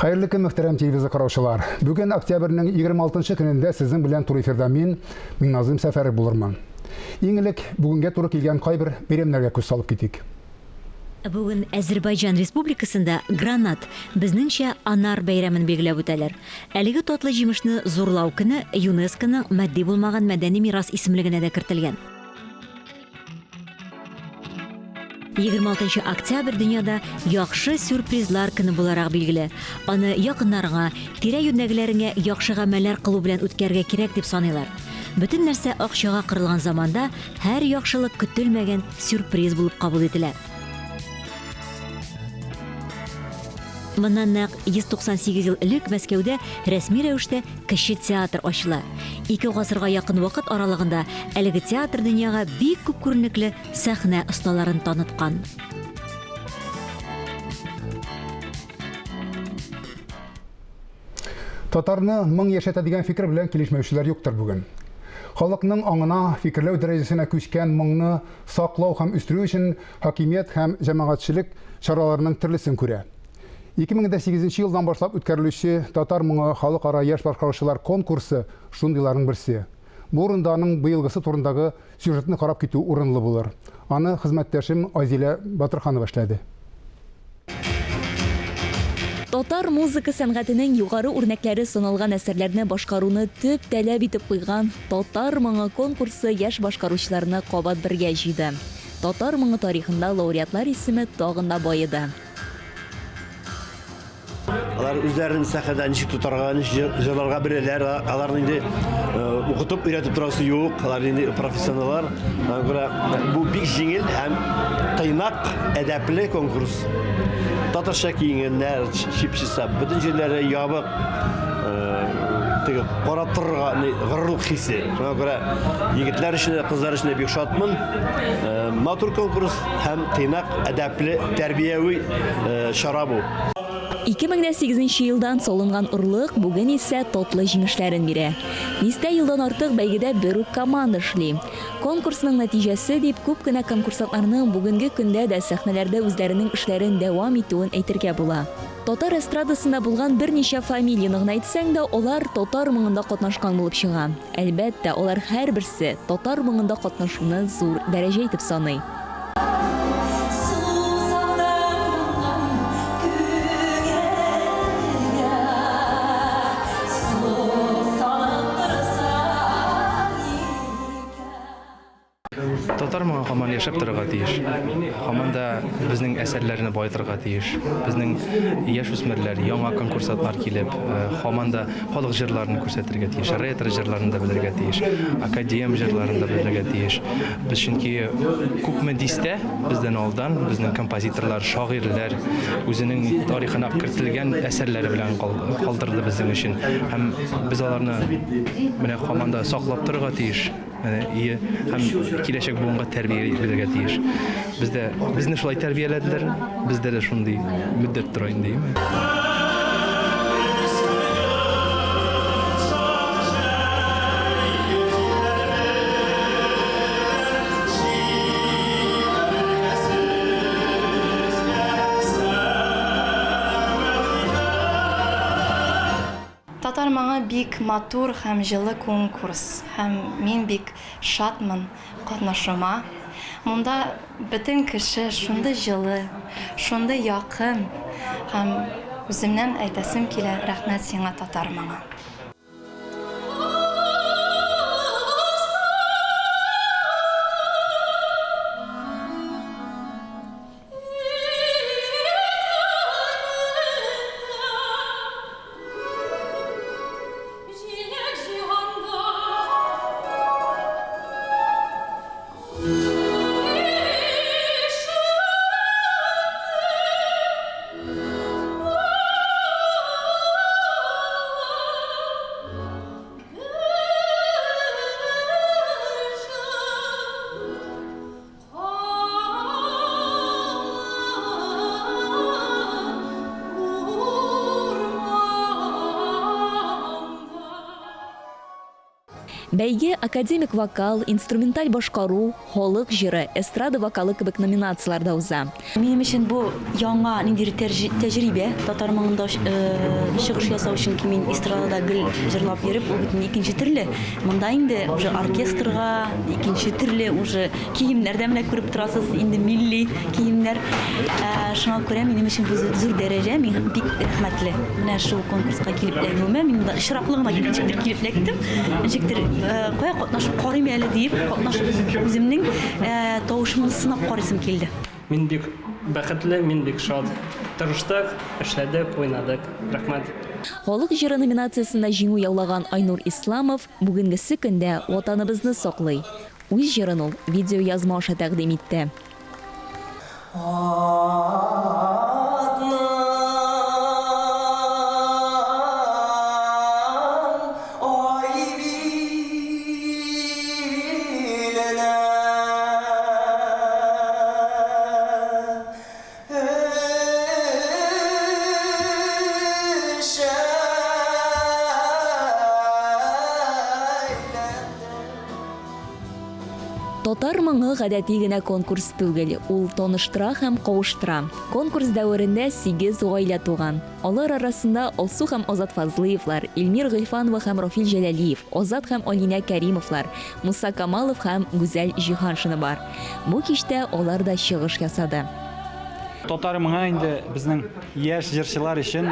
Хәерле көн, мөхтәрәм телевизор караучылар. Бүген октябрьнең 26 көнендә сезнең белән туры эфирда мин, Миңназыйм Сәфәров булырмын. Иң элек бүгенгә туры килгән кайбер бәйрәмнәргә күз салып китик. Бүген Әзербайҗан Республикасында Гранат, безнеңчә анар бәйрәмен билгеләп үтәләр. Әлеге татлы җимешне зурлау көне ЮНЕСКОның матди булмаган мәдәни мирас исемлегенә дә кертелгән. 26 октябрь дөньяда яхшы сюрпризлар көне буларак билгеле. Аны якыннарыңа, тирә-юньдәгеләреңә яхшы гамәлләр кылу белән үткәрергә кирәк дип саныйлар. Бөтен нәрсә акчага корылган заманда һәр яхшылык көтелмәгән сюрприз булып кабул ителә. Моннан нәкъ 198 ел элек Мәскәүдә рәсми рәвештә Кече театр ачыла. Ике гасырга якын вакыт аралыгында әлеге театр дөньяга бик күп күренекле сәхнә осталарын таныткан. Татарны моң яшәтә дигән фикер белән килешмәүчеләр юктыр бүген. Халыкның аңына, фикерләү дәрәҗәсенә күчкән моңны саклау һәм үстерү өчен хакимият һәм җәмәгатьчелек чараларының төрлесен күрә. 2008 елдан башлап үткәрелүче Татар моңы халыкара яшь башкаручылар конкурсы шундыйларның берсе. Бу урында аның быелгысы турындагы сюжетны карап китү урынлы булыр. Аны хезмәттәшем Айзилә Батырханова эшләде. Татар музыка сәнгатенең югары үрнәкләре саналган әсәрләрне башкаруны төп таләп итеп куйган Татар моңы конкурсы яшь башкаручыларны кабат бергә җыйды. Татар моңы тарихында лауреатлар исеме тагын да баеды. Алар үзләрен сәхнәдә ничек тотарга, ничек җырларга беләләр. Аларны инде укытып, өйрәтеп торасы юк. Алар инде профессионаллар. Шуңа күрә бу бик җиңел һәм тыйнак, әдәпле конкурс. Татарча киенгәннәр, чип-чиста, бөтен җирләре ябык. Теге карап торырга горурлык хисе. Шуңа күрә егетләр өчен дә, кызлар өчен дә бик шатмын. Матур конкурс һәм тыйнак, әдәпле, тәрбияви чара бу. 2008 елдан салынган орлык бүген исә татлы җимешләрен бирә. Дистә елдан артык бәйгедә бер үк команда эшли. Конкурсның нәтиҗәсе дип күп кенә конкурсантларның бүгенге көндә дә сәхнәләрдә үзләренең эшләрен дәвам итүен әйтергә була. Татар эстрадасында булган берничә фамилияне генә әйтсәң дә, алар Татар моңында катнашкан булып чыга. Әлбәттә, алар һәрберсе Татар моңында катнашуны зур дәрәҗә итеп саный. Татар моңы һаман яшәп торырга тиеш. Һаман да безнең әсәрләрне баетырга тиеш. Безнең яшүсмерләр, яңа конкурсантлар килеп, һаман да халык җырларын күрсәтергә тиеш, ретро җырларын да белергә тиеш, академ җырларын да белергә тиеш. Без чөнки күпме дистә бездән алдан безнең композиторлар, шагыйрьләр үзенең тарихына кертелгән әсәрләре белән калдырды безнең өчен. Һәм без аларны менә һаман да саклап торырга тиеш. Ие, һәм киләчәк буынга тәрбия бирергә тиеш. Бездә безне шулай тәрбияләделәр, бездә дә шундый мөддәт тора инде, әйеме? Татар моңы бик матур һәм җылы конкурс һәм мин бик шатмын катнашуыма. Монда бөтен кеше шундый җылы, шундый якын һәм үземнән әйтәсем килә, рәхмәт сиңа, татар моңы. Бәйге академик вокал, инструменталь башкару, халык җыры, эстрада вокалы кебек номинацияләрдә уза. Минем өчен бу яңа ниндидер тәҗрибә, татар моңында чыгыш ясау, чөнки мин эстрадада гел җырлап йөреп, ул бит инде икенче төрле. Монда инде уже оркестрга, икенче төрле уже киемнәр дә менә күреп торасыз, инде милли киемнәр. Шуңа күрә минем өчен бу зур дәрәҗә, мин бик рәхмәтле. Менә шул конкурска килеп эләгүемә, мин монда очраклы гына ничектер килеп эләктем. Ничектер кая катнашып карыйм әле диеп, катнашып үземнең тавышымны сынап карыйсым килде. Мин бик бәхетле, мин бик шат. Тырыштык, эшләдек, уйнадык. Рәхмәт. Халык җыры номинациясендә җиңү яулаган Айнур Исламов бүгенгесе көндә Ватаныбызны саклый. Үз җырын ул видеоязма аша тәкъдим итте. Татар моңы гадәти генә конкурс түгел, ул таныштыра һәм кавыштыра. Конкурс дәверендә сигез гаилә туган. Алар арасында Алсу һәм Азат Фазлыевлар, Эльмир Гыйльфанова һәм Рафил Җәләлиев, Азат һәм Алинә Кәримовлар, Муса Камалов һәм Гүзәл Җиһаншина бар. Бу кичтә алар да чыгыш ясады. Татар моңы инде безнең яшь җырчылар өчен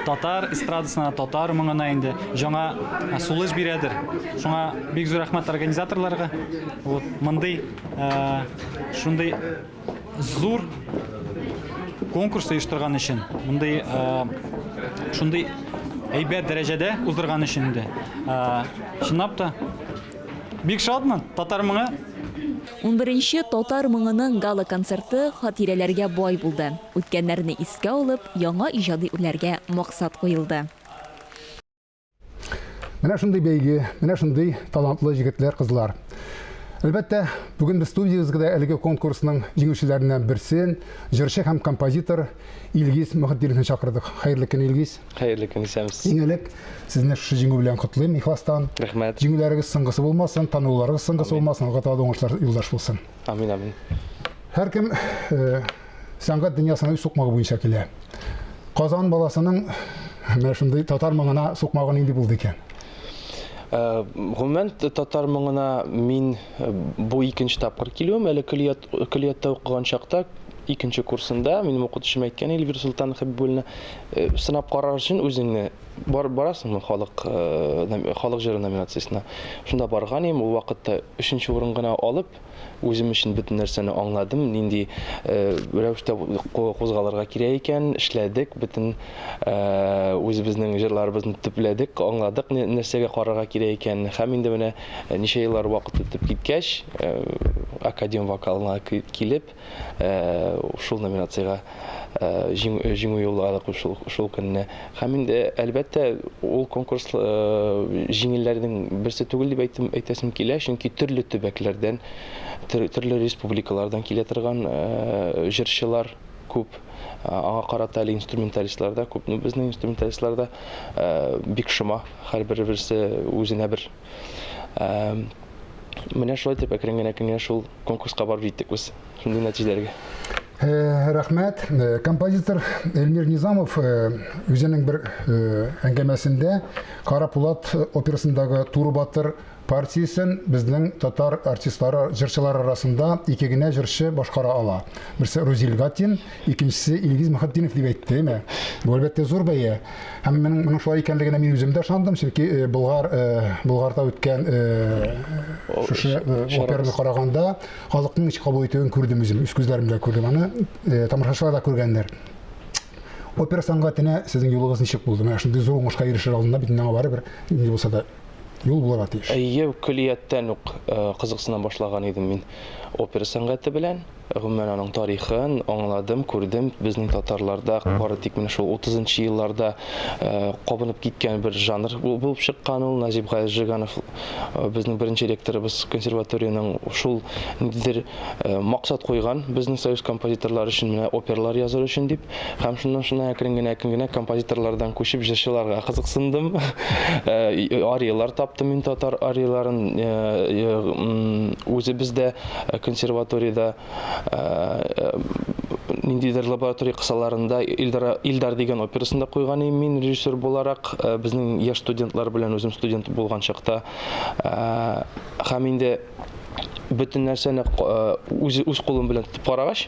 татар эстрадасына, татар моңына инде жаңа сулыш бирәдер. Шуңа бик зур рәхмәт организаторларга. Вот мондый шундый зур конкурс оештырган өчен, мондый шундый әйбәт дәрәҗәдә уздырган өчен инде. Чынлап та бик шатмын, татар моңы. Унберенче Татар моңының гала-концерты хатирәләргә бай булды. Үткәннәрне искә алып, яңа иҗади үрләргә максат куелды. Менә шундый бәйге, менә шундый талантлы җегетләр, кызлар. Әлбәттә, бүген без студиябезгә дә әлеге конкурсның җиңүчеләреннән берсен, җырчы һәм композитор Илгиз Мөхетдиновны чакырдык. Хәерле көн, Илгиз. Хәерле көн, исәнмесез. Иң элек сезне шушы җиңү белән котлыйм ихластан. Рәхмәт. Җиңүләрегез соңгысы булмасын, танылуларыгыз соңгысы булмасын, алга таба да уңышлар юлдаш булсын. Амин, амин. Һәркем э, сәнгать дөньясына үз сукмагы буенча килә. Казан баласының менә шундый татар моңына сукмагы нинди булды икән? Э, гомумән, татар моңына мин э, бу икенче тапкыр килүем, әле көллият, көллияттә укыган чакта икенче курсында минем укытучым әйткән Эльвира Солтан Хәбибуллина, э, сынап карар өчен үзеңне бар барасыңмы халык э, халык җыры номинациясенә. Шунда барган идем, ул вакытта өченче урын гына алып, үзем өчен бөтен нәрсәне аңладым, нинди э, рәвештә кузгалырга кирәк икән, эшләдек, бөтен үзебезнең җырларыбызны төпләдек, аңладык нәрсәгә карарга кирәк икәнен. Һәм инде менә ничә еллар вакыт үтеп киткәч, академ вокалына килеп, Шул номинациягә җиңү юлладык шул, шул көнне. Һәм инде, әлбәттә, ул конкурс җиңелләрнең берсе түгел дип әйтем, әйтәсем килә, чөнки төрле төбәкләрдән, төрле республикалардан килә торган җырчылар күп. Аңа карата әле инструменталистлар да күп. Ну, безнең инструменталистлар да бик шома, һәрбер-берсе үзенә бер. Менә шулай итеп әкрен генә әкрен генә шул конкурска барып җиттек без шундый нәтиҗәләргә. Э, рәхмәт. Э, композитор Эльмир Низамов э, үзенең бер әңгәмәсендә Кара Пулат операсындагы Туры батыр партиясен безнең татар артистлары, җырчылар арасында ике генә җырчы башкара ала. Берсе Рузил Гатин, икенчесе Илгиз Мөхетдинов дип әйтте, әйме? Бу әлбәттә зур бәя. Һәм моның, моның шулай икәнлегенә мин үзем дә ышандым, чөнки э, Болгар э, Болгарда үткән э, шушы операны караганда халыкның ничек кабул итүен күрдем үзем, үз күзләрем белән күрдем аны, тамашачылар да күргәннәр. Опера сәнгатенә сезнең юлыгыз ничек булды? Менә шундый зур уңышка ирешер алдында бит инде аңа барыбер нинди булса да юл булырга тиеш. Әйе, көллияттән үк кызыксына башлаган идем мин опера сәнгате белән. Гомумән, аның тарихын аңладым, күрдем. Безнең татарларда бары тик менә шул 30 нчы елларда кабынып киткән бер жанр булып чыккан ул. Назип Гайжиганов безнең беренче ректорыбыз консерваториянең шул ниндидер максат куйган безнең союз композиторлары өчен менә опералар языр өчен дип. Һәм шуннан шуннан әкрен генә әкрен генә композиторлардан күчеп җырчыларга кызыксындым. Ариялар таптым. таптым мин татар арияләрен. Үзебез дә консерваториядә ниндидер лаборатория кысаларында Илдар, Илдар дигән операсын да куйган идем мин режиссер буларак. Безнең яшь студентлар белән үзем студент булган чакта. Һәм инде бөтен нәрсәне үз, үз кулым белән тотып карагач,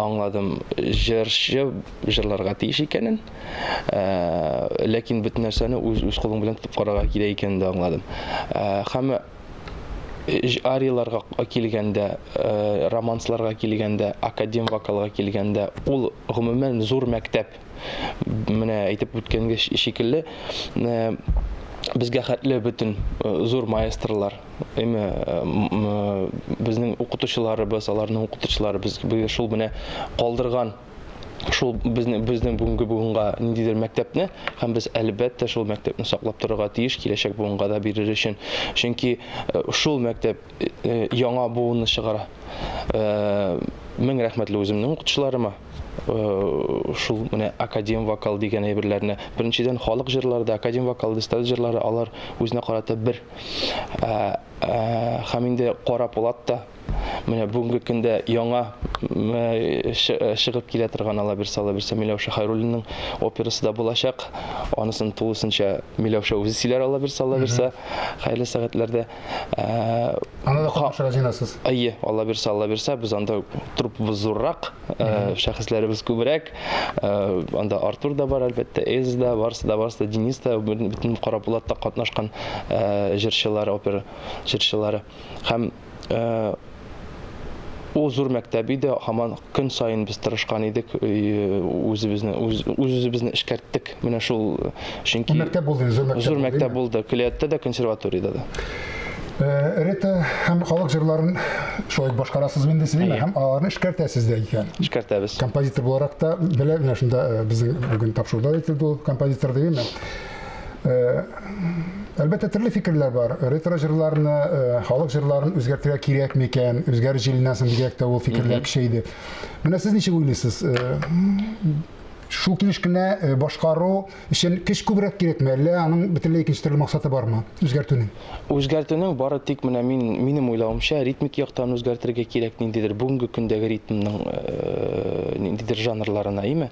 аңладым, җырчы җырларга тиеш икәнен, ләкин бөтен нәрсәне үз, үз кулың белән тотып карарга кирәк икәнен дә аңладым. Һәм арияларга килгәндә, романсларга килгәндә, академ вокалга килгәндә, ул гомумән зур мәктәп. Менә әйтеп үткәнгә шикелле, безгә хәтле бөтен зур маэстрлар, әйме, безнең укытучыларыбыз, аларның укытучылары безгә шул менә калдырган шул безнең безнең бүгенге буынга ниндидер мәктәпне һәм без әлбәттә шул мәктәпне саклап торырга тиеш киләчәк буынга да бирер өчен. Чөнки э, шул мәктәп э, э, яңа буынны чыгара. Мең рәхмәтле үземнең укытучыларыма. Шул менә академ вокал дигән әйберләрне. Беренчедән халык җырлары да, академ вокал, эстрада җырлары алар үзенә карата бер. Һәм инде Кара Пулат та Менә бүгенге көндә яңа чыгып килә торган Алла бирсә, Алла бирсә Миләүшә Хайруллиның операсы да булачак. Анысын тулысынча Миләүшә үзе сөйләр, Алла бирсә, Алла бирсә, хәерле сәгатьләрдә. Анда да катнашырга җыенасыз? Әйе, Алла бирсә, Алла бирсә, без анда труппабыз зуррак, шәхесләребез күбрәк. Анда Артур да бар, әлбәттә, Эльза да, барысы да, барысы да, Денис та, бөтен Карапулатта катнашкан җырчылар, опера җырчылары. Һәм ул зур мәктәп иде, һаман көн саен без тырышкан идек, үзебезне үз-үзебезне эшкәрттек. Менә шул, чөнки мәктәп булды, зур мәктәп. Зур мәктәп булды, көллияттә дә, консерваториядә дә. Рета һәм халык җырларын шулай башкарасыз инде сез, һәм аларны эшкәртәсез дә икән. Эшкәртәбез. Композитор буларак та белә, менә шунда безнең бүген тапшыруда әйтелде ул композитор дигәнме. Әлбәттә, төрле фикерләр бар. Ретро җырларны, халык җырларын үзгәртергә кирәк микән? Үзгәреш җиленнән соң бигрәк тә ул фикерләр көчәйде. Менә сез ничек уйлыйсыз? Шул килеш кенә башкару өчен көч күбрәк кирәкме, әллә аның бөтенләй икенче төрле максаты бармы үзгәртүнең? Үзгәртүнең бары тик менә мин, минем уйлавымча, ритмик яктан үзгәртергә кирәк ниндидер бүгенге көндәге ритмның ниндидер жанрларына, име?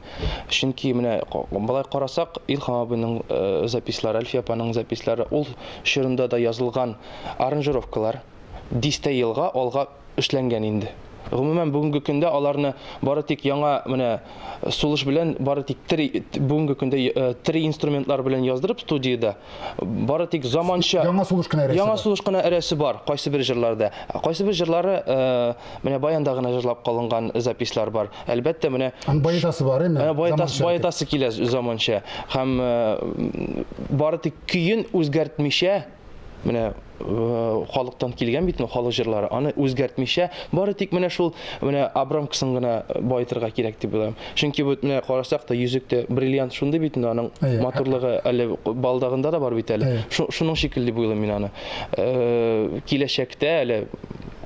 Чөнки менә болай карасак, Илһам абыйның э, записьлары, Әлфия апаның записьлары, ул чорында да язылган аранжировкалар дистә елга алга эшләнгән инде. Гомумән, бүгенге көндә аларны бары тик яңа менә сулыш белән, бары тик тере, бүгенге көндә э, тере инструментлар белән яздырып студиядә, бары тик заманча яңа сулыш кына өрәсе яңа сулыш кына өрәсе бар кайсы бер җырларда. Кайсы бер җырлары э, менә баянда гына җырлап калынган записьлар бар. Әлбәттә, менә Аның баетасы бар, әйме? Баетасы, баетасы килә заманча. Һәм э, бары тик көен үзгәртмичә, менә э, халыктан килгән бит халык җырлары, аны үзгәртмичә, бары тик менә шул менә обрамкасын гына баетырга кирәк дип уйлыйм. Чөнки бу менә карасак та йөзектә бриллиант шундый бит инде, аның матурлыгы әле балдагында да бар бит әле. Шуның шикелле дип уйлыйм мин аны. Э, киләчәктә әле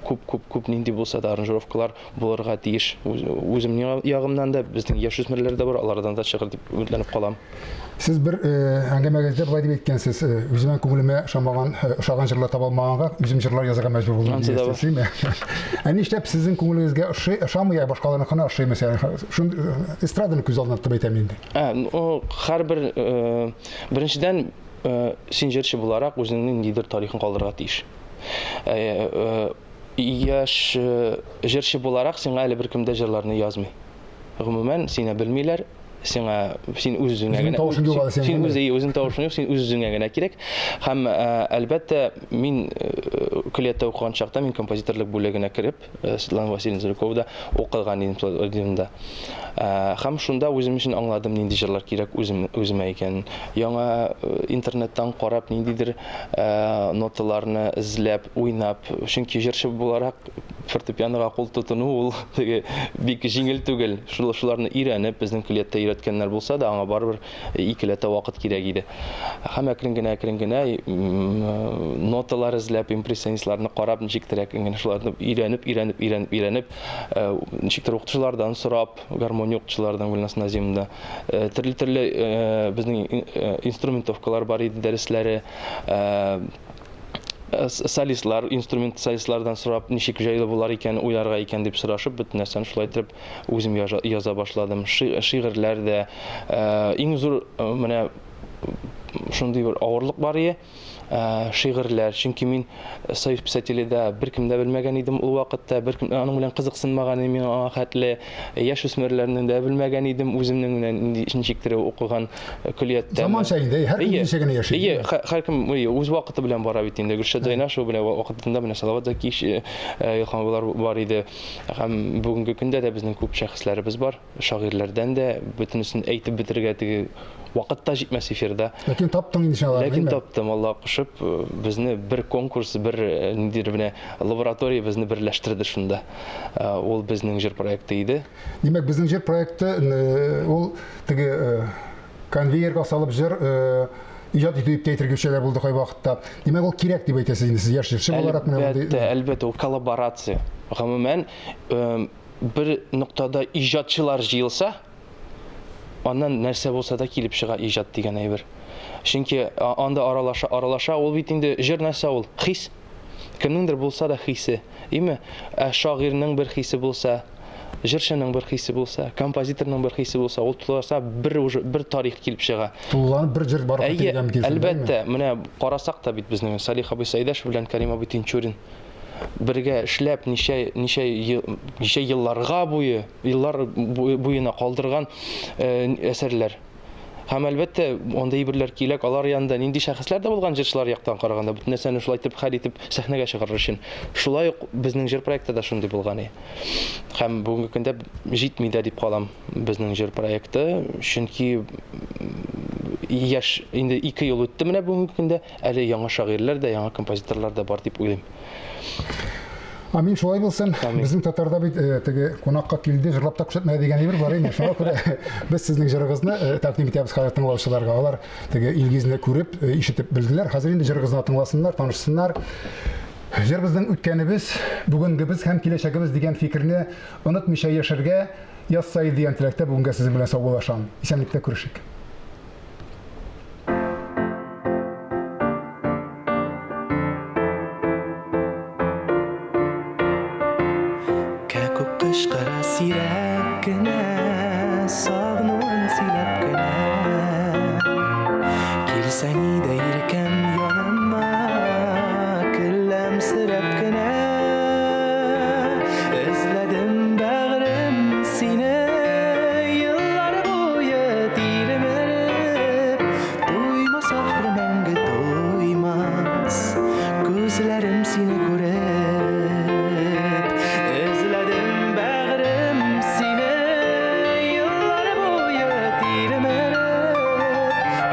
күп күп күп нинди булса да аранжировкалар булырга тиеш. Үземнең ягымнан да, безнең яшүсмерләр дә бар, алардан да чыгыр дип өметләнеп калам. Сез бер э, әңгәмәгездә болай дип әйткәнсез, э, үземә күңелемә ошамаган, э, ошаган җырлар таба алмаганга, үзем җырлар язарга мәҗбүр булдым дигәнсез, әйеме? Ә нишләп сезнең күңелегезгә ошый, ошамый, ә башкаларныкына ошый, мәсәлән, шун эстраданы күз алдына тотып әйтәм инде. Ә, ну, һәрбер беренчедән, син җырчы буларак үзеңнең ниндидер тарихын калдырырга тиеш. Яшь җырчы буларак сиңа әле беркем дә җырларны язмый. Гомумән, сине белмиләр, сиңа син үз-үзеңә генә тавышың юк әле синең. Син үз үзең тавышың юк, син үз-үзеңә генә кирәк. Һәм әлбәттә, мин көллияттә укыган чакта мин композиторлык бүлегенә кереп, Светлана Васильевна Зуриковада укыган идем да. Һәм шунда үзем өчен аңладым, нинди җырлар кирәк үзем үземә икәнен. Яңа интернеттан карап, ниндидер ноталарны эзләп, уйнап, чөнки җырчы буларак Фортепианога кул тотыну ул теге бик җиңел түгел. Шул шуларны өйрәнеп, безнең көллияттә өйрәткәннәр булса да, аңа барыбер икеләтә вакыт кирәк иде. Һәм әкрен генә, әкрен генә ноталар эзләп, импрессионистларны карап, ничектер әкрен генә шуларны өйрәнеп, өйрәнеп, өйрәнеп, өйрәнеп, ничектер укытучылардан сорап, гармония укытучылардан Гөлназ Назимовна, төрле-төрле безнең инструментовкалар бар иде дәресләре, солистлар, инструмент солистлардан сорап, ничек җайлы булар икән, уйларга икән дип сорашып, бөтен нәрсәне шулай итеп үзем яза башладым. Шигырьләр дә. Иң зур менә шундый бер авырлык бар ие, шигырьләр. Чөнки мин Союз писателейда беркем дә белмәгән идем ул вакытта, беркем аның белән кызыксынмаган идем мин аңа хәтле. Яшүсмерләрне дә белмәгән идем, үземнең менә ничектер укыган көллияттә. Заманча инде, һәркем үзенчә генә яши. Әйе, һәркем үз вакыты белән бара бит инде. Гөлшат Зәйнашева белән вакытында менә Салават Зәкиевич Илһамовлар бар иде. Һәм бүгенге көндә дә безнең күп шәхесләребез бар, шагыйрьләрдән дә, бөтенесен әйтеп бетерергә теге вакыт та җитмәс эфирда. Ләкин таптың инде син аларны, Ләкин таптым, Алла кушып, безне бер конкурс, бер ниндидер менә лаборатория безне берләштерде шунда. Ул безнең җыр проекты иде. Димәк, безнең җыр проекты ул теге конвейерга салып җыр иҗат итү дип тә әйтергә көчәләр булды кайвакытта. Димәк, ул кирәк дип әйтәсез инде сез яшь җырчы буларак менә мондый. Әлбәттә, әлбәттә, ул коллаборация. Гомумән, бер ноктада иҗатчылар җыелса, аннан нәрсә булса да килеп чыга иҗат дигән әйбер. Чөнки анда аралаша, аралаша, ул бит инде җыр нәрсә ул? Хис. Кемнеңдер булса да хисе. Име? Ә шагыйрьнең бер хисе булса, җырчының бер хисе булса, композиторның бер хисе булса, ул туласа бер уже бер тарих килеп чыга. Тулыланып бер җыр барлыкка килергә мөмкин. Әлбәттә, менә карасак та бит безнең Салих абый Сәйдәшев белән Кәрим абый Тинчурин бергә эшләп ничә ничә ничә елларга буе, еллар буена калдырган әсәрләр. Һәм, әлбәттә, андый әйберләр кирәк. Алар янында нинди шәхесләр дә булган җырчылар яктан караганда, бөтен нәрсәне шулай итеп хәл итеп сәхнәгә чыгарыр өчен. Шулай ук безнең җыр проекты да шундый булган и. Һәм бүгенге көндә җитми дә дип калам безнең җыр проекты, чөнки яшь инде 2 ел үтте менә бүгенге көндә, әле яңа шагыйрьләр дә, яңа композиторлар да бар дип уйлыйм. Амин, шулай булсын. Безнең татарда бит э, теге кунакка килде, җырлап та күрсәтмәде дигән әйбер бар инде. Шуңа күрә без сезнең җырыгызны э, тәкъдим итәбез хәзер тыңлаучыларга. Алар теге Илгизне күреп, э, ишетеп белделәр. Хәзер инде җырыгызны тыңласыннар, танышсыннар. Җыр безнең үткәнебез, бүгенгебез һәм киләчәгебез дигән фикерне онытмыйча яшәргә язса иде дигән теләктә бүгенгә сезнең белән саубуллашам. Исәнлектә күрешик. Кәкүк кычкыра сирәк кенә, сагынуын сөйләп кенә. Килсәң иде иркәм яныма, көләмсерәп кенә. Эзләдем бәгърем сине, еллар буе тилмереп. Туймас ахры мәңге туймас, күзләрем сине күреп. Эзләдем бәгърем сине, еллар буе тилмереп.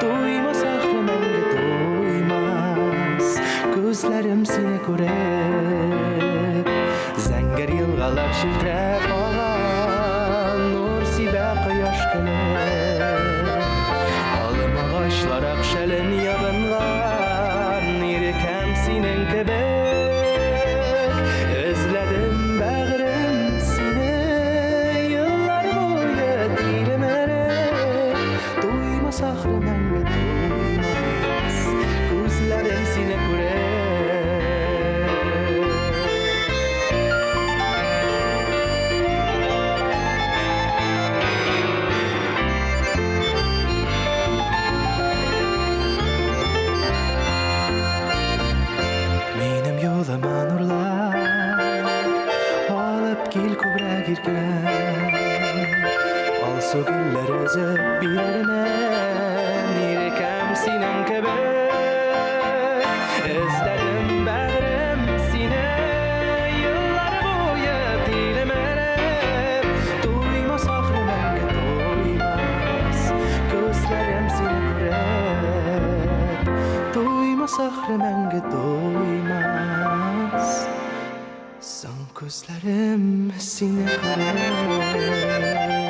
Туймас ахры мәңге туймас, күзләрем сине күреп. Зәңгәр елгалар челтерәп ага, нур сибә кояш көлеп. Алым агачлар ак шәлен ябынган, иркәм синең кебек. Эзләдем бәгърем сине, еллар буе тилмереп. Туймас ахры мәңге туймас, күзләрем сине күреп. Минем юлыма нурлар алып кил күбрәк иркәм. Алсу гөлләр өзеп бирермен, иркәм синең кебек. Эзләдем бәгърем сине, еллар буе тилмереп. Туймас ахры мәңге туймас, күзләрем сине күреп. Туймас ахры мәңге туймас, соң Күзләрем сине күреп.